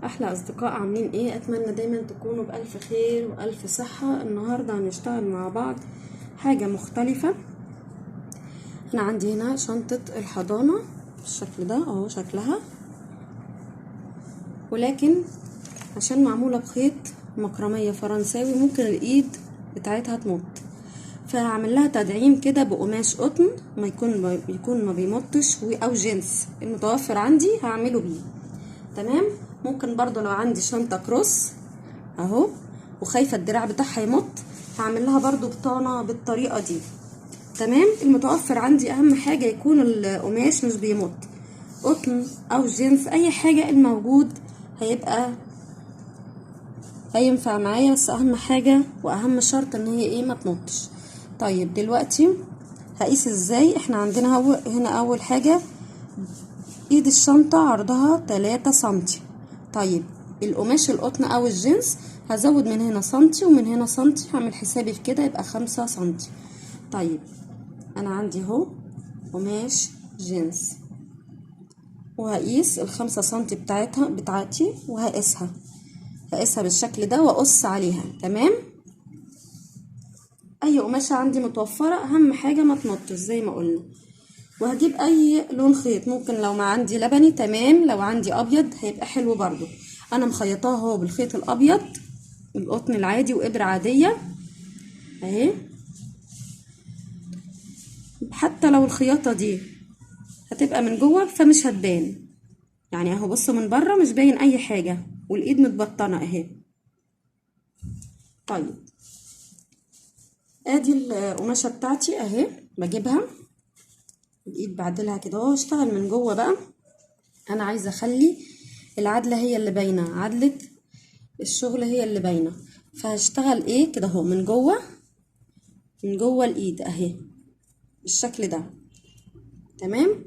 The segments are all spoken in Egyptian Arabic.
احلى اصدقاء، عاملين ايه؟ اتمنى دايما تكونوا بالف خير والف صحة. النهاردة هنشتغل مع بعض حاجة مختلفة. انا عندي هنا شنطة الحضانة بالشكل ده اهو شكلها، ولكن عشان معمولة بخيط مكرمية فرنساوي ممكن الايد بتاعتها تمط، فهعمل لها تدعيم كده بقماش قطن ما يكون ما بيمطش او جنس المتوفر عندي هعمله بيه. تمام. ممكن برضو لو عندي شنطة كروس اهو وخايفة الدراع بتاعها يمط هعمل لها برضو بطانة بالطريقة دي. تمام. المتوفر عندي اهم حاجة يكون القماش مش بيمط، قطن او جنس اي حاجة الموجود هيبقى هينفع معايا، بس اهم حاجة واهم شرط ان هي ايه ما تمطش. طيب دلوقتي هقيس ازاي؟ احنا عندنا هنا اول حاجة ايد الشنطة عرضها 3 سنتي. طيب القماش القطن او الجنس هزود من هنا سنتي ومن هنا سنتي، هعمل حسابي في كده يبقى 5 سنتي. طيب انا عندي اهو قماش جنس وهقيس 5 سنتي بتاعتي وهقيسها، هقيسها بالشكل ده واقص عليها. تمام. اي قماشة عندي متوفرة، اهم حاجة ما تمطش زي ما قلنا. وهجيب اي لون خيط، ممكن لو ما عندي لبني تمام، لو عندي ابيض هيبقى حلو برضو. انا مخيطاها اهو بالخيط الابيض القطن العادي وابره عادية اهي. حتى لو الخياطة دي هتبقى من جوه فمش هتبان، يعني اهو بصوا من بره مش باين اي حاجة والايد متبطنه اهي. طيب ادي القماشه بتاعتي اهي، بجيبها الايد بعدلها كده اهو، اشتغل من جوه بقى. انا عايزه اخلي العدله هي اللي باينة، عدله الشغل هي اللي باينة، فهشتغل ايه كده اهو من جوه، من جوه الايد اهي بالشكل ده. تمام.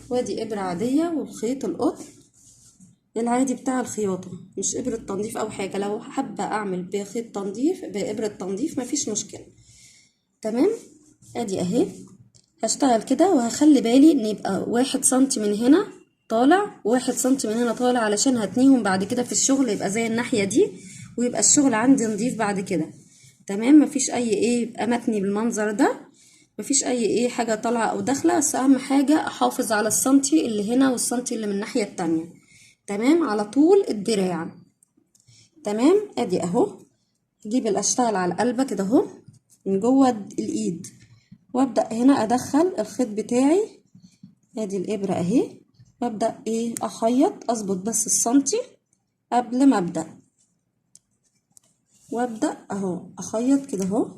وادي ابره عادية والخيط القطن العادي بتاع الخياطة، مش ابره تنظيف او حاجة. لو حابة اعمل بخيط تنظيف بابره تنظيف مفيش مشكلة. تمام. ادي اهي هشتغل كده، وهخلي بالي ان يبقى 1 سنتي من هنا طالع و1 سنتي من هنا طالع، علشان هتنيهم بعد كده في الشغل يبقى زي الناحية دي، ويبقى الشغل عندي نظيف بعد كده. تمام. مفيش اي ايه، يبقى متني بالمنظر ده، مفيش اي ايه حاجة طالعه او داخله، بس اهم حاجة احافظ على السنتي اللي هنا والسنتي اللي من الناحية التانية. تمام. على طول الدراع. تمام. ادي اهو، اجيب اشتغل على القلبه كده اهو من جوه الايد، وابدا هنا ادخل الخيط بتاعي، ادي الابره اهي، وابدا ايه اخيط، اظبط بس السنتي قبل ما ابدا، وابدا اهو اخيط كده اهو.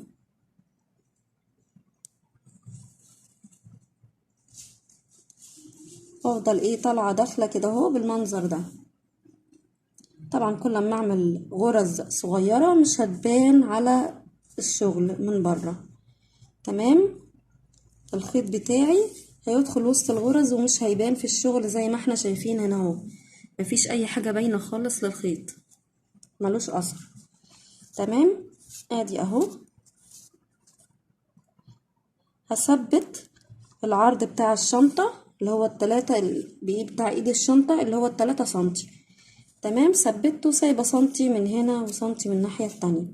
وافضل ايه طالعه داخله كده اهو بالمنظر ده. طبعا كل ما اعمل غرز صغيرة مش هتبان على الشغل من بره. تمام. الخيط بتاعي هيدخل وسط الغرز ومش هيبان في الشغل زي ما احنا شايفين هنا اهو، مفيش اي حاجة باينة خالص للخيط، ملوش اثر. تمام. ادي اهو هثبت العرض بتاع الشنطة اللي هو 3 بتاع ايد الشنطة اللي هو 3 سنتي. تمام. ثبته، سايبه سنتي من هنا وسنتي من الناحية التانية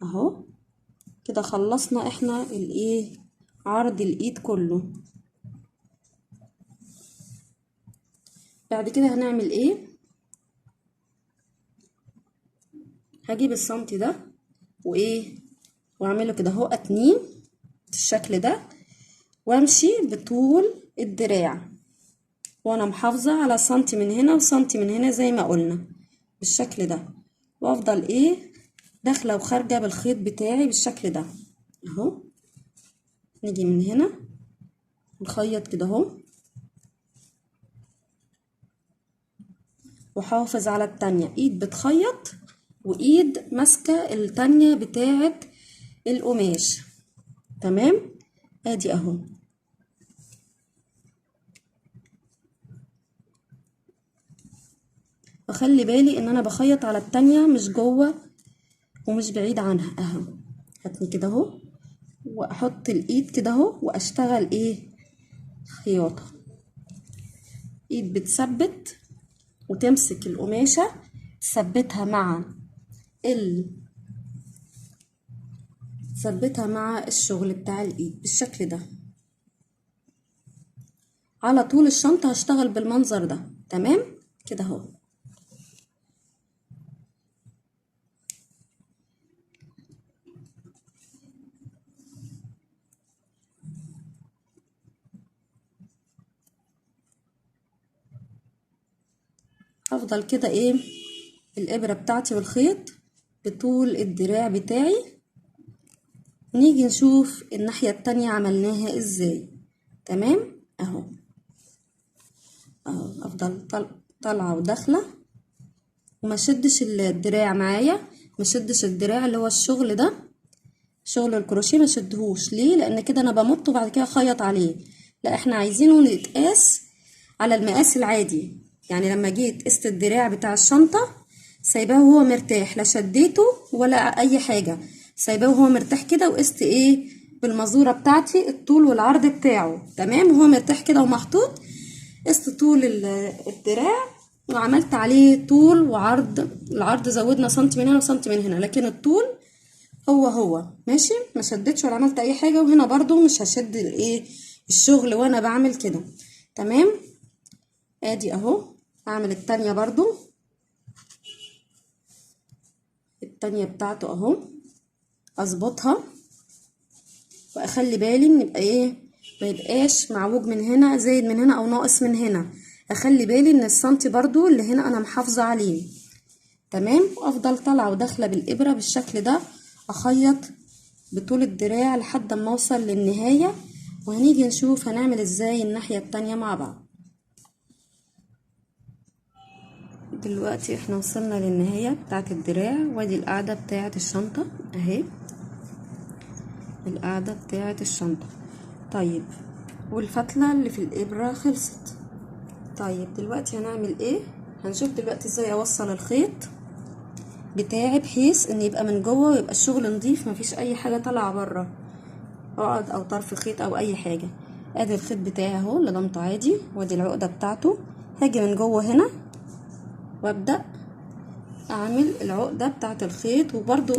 اهو. كده خلصنا احنا الايه عرض الايد كله. بعد كده هنعمل ايه؟ هجيب السنتي ده وايه واعمله كده اهو اتنين بالشكل ده، وامشي بطول الدراع وانا محافظة على سنتي من هنا وسنتي من هنا زي ما قلنا بالشكل ده، وافضل ايه داخلة وخارجة بالخيط بتاعي بالشكل ده اهو. نيجي من هنا نخيط كده اهو، وحافظ على التانية، ايد بتخيط وايد ماسكة التانية بتاعة القماش. تمام. ادي اهو. واخلي بالي ان انا بخيط على التانية مش جوه ومش بعيد عنها اهو. هاتني كده اهو واحط الايد كده اهو واشتغل ايه خياطة. ايد بتثبت وتمسك القماشة تثبتها مع تثبتها مع الشغل بتاع الايد بالشكل ده. على طول الشنطة هشتغل بالمنظر ده. تمام كده اهو. هفضل كده ايه الابرة بتاعتي والخيط بطول الدراع بتاعي. نيجي نشوف الناحية التانية عملناها ازاي. تمام اهو اهو، افضل طالعة وداخلة وما شدش الدراع معايا، ما شدش الدراع اللي هو الشغل ده، شغل الكروشيه ما شدهوش. ليه؟ لان كده انا بمط وبعد كده اخيط عليه. لا، احنا عايزينه نتقاس على المقاس العادي. يعني لما جيت قست الدراع بتاع الشنطة سايباه وهو مرتاح، لا شديته ولا اي حاجة، سايباه وهو مرتاح كده، وقست ايه بالمزورة بتاعتي الطول والعرض بتاعه. تمام، وهو مرتاح كده ومحطوط، قست طول الدراع وعملت عليه طول وعرض. العرض زودنا سنتي من هنا وسنتي من هنا، لكن الطول هو هو ماشي، ما شدتش ولا عملت اي حاجة. وهنا برضو مش هشد الايه الشغل وانا بعمل كده. تمام، ادي اهو. اعمل التانية برضو، التانية بتاعته اهو، اظبطها واخلي بالي ان يبقى ايه، ما يبقاش معوج من هنا، زايد من هنا او ناقص من هنا. اخلي بالي ان السنتي برضو اللي هنا انا محافظة عليه. تمام، وافضل طالعة وداخلة بالابرة بالشكل ده، اخيط بطول الدراع لحد ما اوصل للنهاية. وهنيجي نشوف هنعمل ازاي الناحية التانية مع بعض. دلوقتي احنا وصلنا للنهاية بتاعة الدراع، وادي القاعدة بتاعة الشنطة اهي، القاعدة بتاعة الشنطة. طيب، والفتلة اللي في الإبرة خلصت. طيب دلوقتي هنعمل ايه؟ هنشوف دلوقتي ازاي اوصل الخيط بتاعي بحيث ان يبقى من جوه ويبقى الشغل نظيف، مفيش اي حاجة طالعة بره، عقد او طرف خيط او اي حاجة. ادي الخيط بتاعي اهو اللي ضمته عادي، وادي العقدة بتاعته. هاجي من جوه هنا وابدأ اعمل العقدة بتاعت الخيط، وبرضو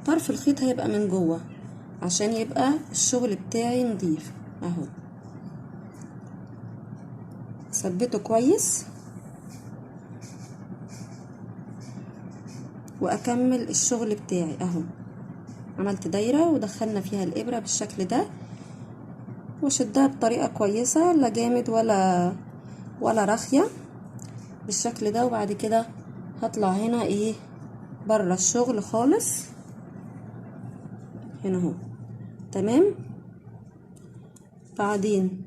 طرف الخيط هيبقى من جوه عشان يبقى الشغل بتاعي نظيف اهو. ثبته كويس واكمل الشغل بتاعي اهو. عملت دايرة ودخلنا فيها الابرة بالشكل ده، وشدها بطريقة كويسة، لا جامد ولا رخية بالشكل ده. وبعد كده هطلع هنا ايه بره الشغل خالص هنا اهو. تمام، بعدين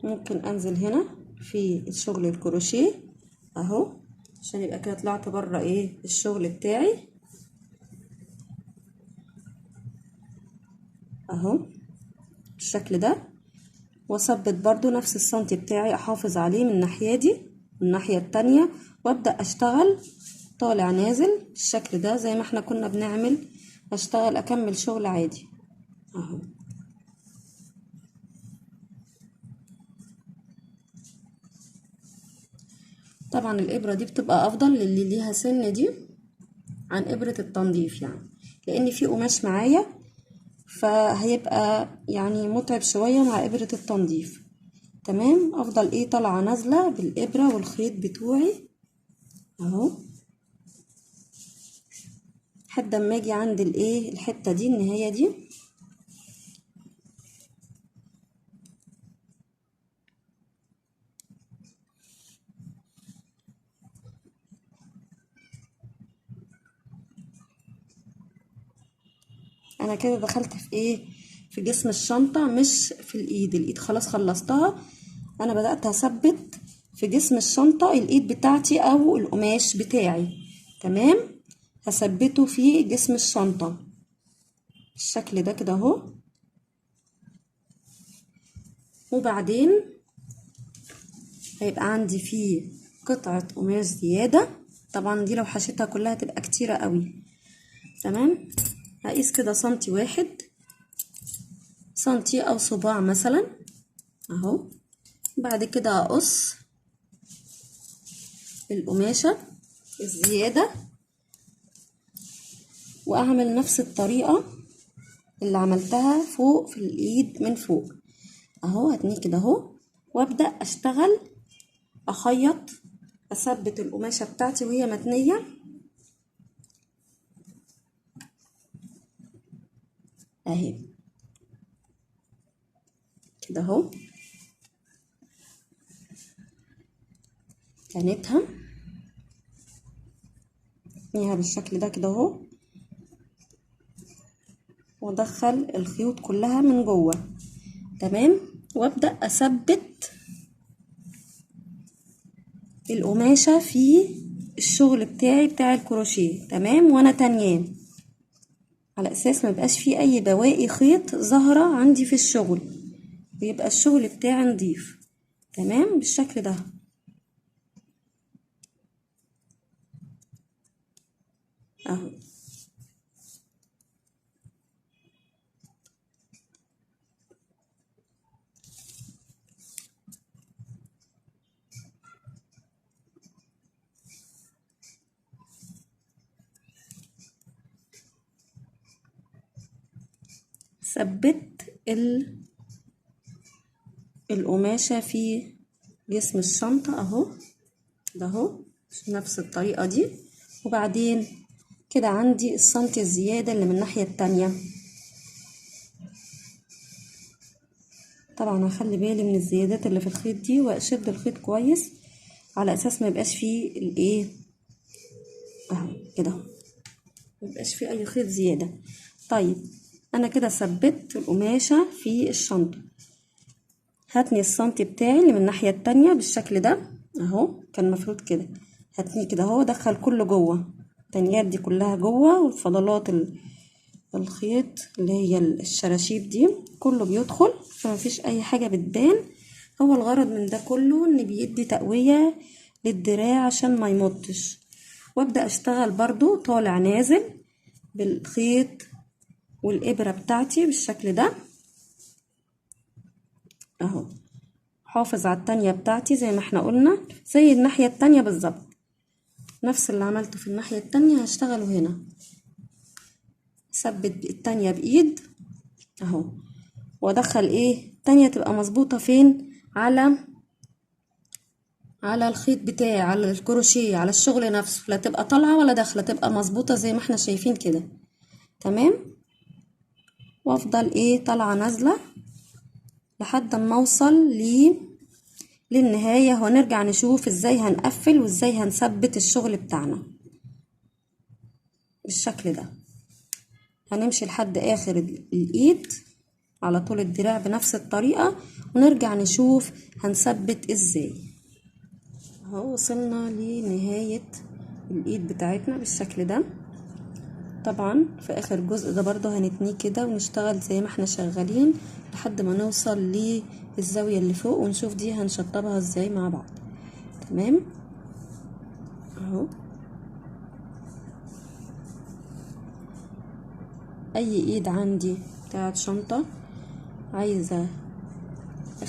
ممكن انزل هنا في الشغل الكروشيه اهو، عشان يبقى كده طلعت بره ايه الشغل بتاعي اهو بالشكل ده. واثبت برضو نفس السنتي بتاعي، احافظ عليه من الناحية دي والناحية التانية، وابدأ اشتغل طالع نازل بالشكل ده زي ما احنا كنا بنعمل. اشتغل اكمل شغل عادي اهو. طبعا الابرة دي بتبقى افضل للي ليها سن دي عن ابرة التنظيف، يعني لان في قماش معايا فهيبقى يعني متعب شوية مع ابرة التنظيف. تمام، افضل ايه طالعة نازلة بالابرة والخيط بتوعي اهو لحد اما اجي عند الايه الحتة دي النهاية دي. انا كده دخلت في ايه في جسم الشنطة مش في الايد. الايد خلاص خلصتها، انا بدأت اثبت في جسم الشنطة الايد بتاعتي او القماش بتاعي. تمام، هثبته في جسم الشنطة بالشكل ده كده اهو. وبعدين هيبقى عندي فيه قطعة قماش زيادة، طبعا دي لو حشيتها كلها تبقى كتيرة قوي. تمام، هقيس كده سنتي 1 سنتي او صباع مثلا اهو، بعد كده اقص القماشة الزيادة، واعمل نفس الطريقة اللي عملتها فوق في الايد من فوق اهو. هتنيه كده اهو، وابدأ اشتغل اخيط، اثبت القماشة بتاعتي وهي متنية اهي كده اهو. تنتها اتنيها بالشكل ده كده اهو، وادخل الخيوط كلها من جوه. تمام. وابدأ اثبت القماشة في الشغل بتاعي بتاع الكروشيه. تمام. وانا تانية على اساس ما يبقاش فيه اي بواقي خيط ظاهرة عندي في الشغل، ويبقى الشغل بتاعي نضيف. تمام بالشكل ده اهو. ثبت القماشة في جسم الشنطة اهو ده اهو نفس الطريقة دي. وبعدين كده عندي السنتي الزيادة اللي من الناحية التانية. طبعا هخلي بالي من الزيادات اللي في الخيط دي، واشد الخيط كويس على اساس ما يبقاش فيه الايه اهو كده اهو، ما يبقاش فيه اي خيط زيادة. طيب انا كده ثبت القماشة في الشنطة. هاتني السنتي بتاعي اللي من الناحية التانية بالشكل ده اهو، كان المفروض كده هاتني كده اهو، دخل كله جوه التانيات دي كلها جوه، والفضلات الخيط اللي هي الشراشيب دي كله بيدخل، فمفيش اي حاجة بتبان. هو الغرض من ده كله ان بيدي تقوية للدراع عشان ما يمطش. وابدأ اشتغل برضو طالع نازل بالخيط والابرة بتاعتي بالشكل ده اهو. حافظ على التانية بتاعتي زي ما احنا قلنا، زي الناحية التانية بالظبط، نفس اللي عملته في الناحية التانية هشتغله هنا. ثبت التانية بايد اهو، وادخل ايه التانية تبقى مظبوطة فين، على الخيط بتاعي، على الكروشيه، على الشغل نفسه، لا تبقى طالعة ولا داخلة، تبقى مظبوطة زي ما احنا شايفين كده. تمام. وافضل ايه طالعة نازلة لحد ما اوصل للنهاية. وهنرجع نشوف ازاي هنقفل وازاي هنثبت الشغل بتاعنا بالشكل ده. هنمشي لحد اخر الايد على طول الدراع بنفس الطريقة، ونرجع نشوف هنثبت ازاي. اهو وصلنا لنهاية الايد بتاعتنا بالشكل ده. طبعا في اخر جزء ده برضو هنتنيه كده ونشتغل زي ما احنا شغالين لحد ما نوصل للزاوية اللي فوق، ونشوف دي هنشطبها ازاي مع بعض. تمام اهو. اي ايد عندي بتاعت شنطة عايزة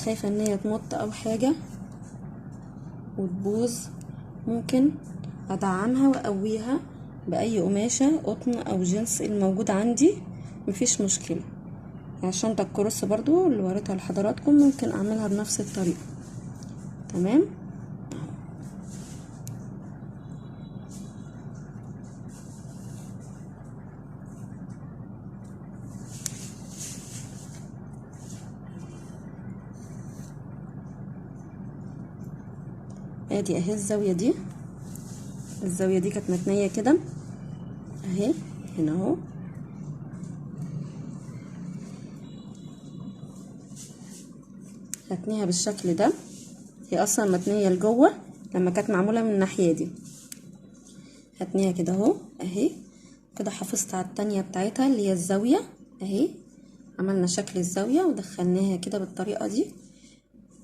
خايفة ان هي تمط او حاجة وتبوظ، ممكن ادعمها واقويها باي قماشة قطن او جنس الموجود عندي، مفيش مشكلة. يعني شنطة الكروس برضو اللي وريتها لحضراتكم ممكن اعملها بنفس الطريقة. تمام. ادي اهي الزاوية دي، الزاوية دي كانت متنية كده اهي هنا اهو. هتنيها بالشكل ده، هي اصلا متنية لجوه لما كانت معمولة من الناحية دي. هتنيها كده اهو اهي كده، حافظت على التانية بتاعتها اللي هي الزاوية اهي. عملنا شكل الزاوية ودخلناها كده بالطريقة دي،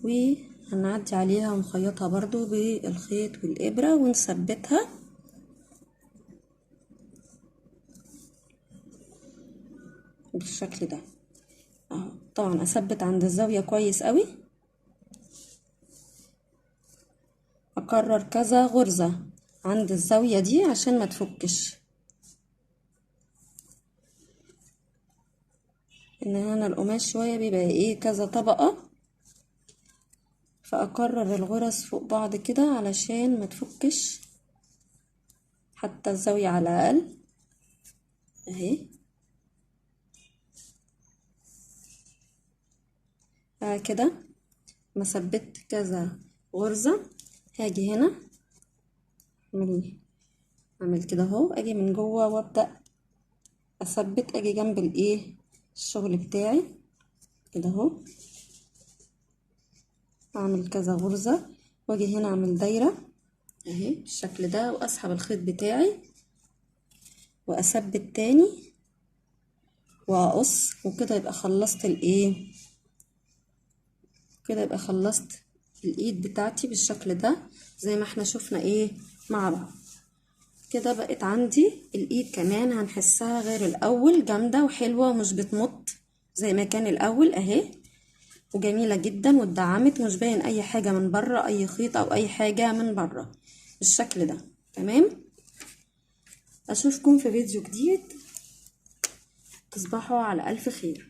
وهنعدي عليها ونخيطها برضو بالخيط والإبرة ونثبتها. بالشكل ده اهو. طبعا اثبت عند الزاوية كويس قوي اكرر كذا غرزة عند الزاوية دي عشان ما تفكش. ان هنا القماش شوية بيبقى ايه كذا طبقة، فاكرر الغرز فوق بعض كده علشان ما تفكش حتى الزاوية على الاقل اهي. بعد كده ما ثبت كذا غرزة هاجي هنا اعمل كده اهو، اجي من جوه وابدأ اثبت، اجي جنب الايه الشغل بتاعي كده اهو، اعمل كذا غرزة واجي هنا اعمل دايرة اهي بالشكل ده، واسحب الخيط بتاعي واثبت تاني واقص، وكده يبقى خلصت الايه، كده يبقى خلصت الايد بتاعتي بالشكل ده زي ما احنا شفنا ايه مع بعض. كده بقت عندي الايد كمان هنحسها غير الاول، جامدة وحلوة ومش بتمط زي ما كان الاول اهي، وجميلة جدا واتدعمت، مش باين اي حاجة من بره، اي خيط او اي حاجة من بره بالشكل ده. تمام، اشوفكم في فيديو جديد، تصبحوا على الف خير.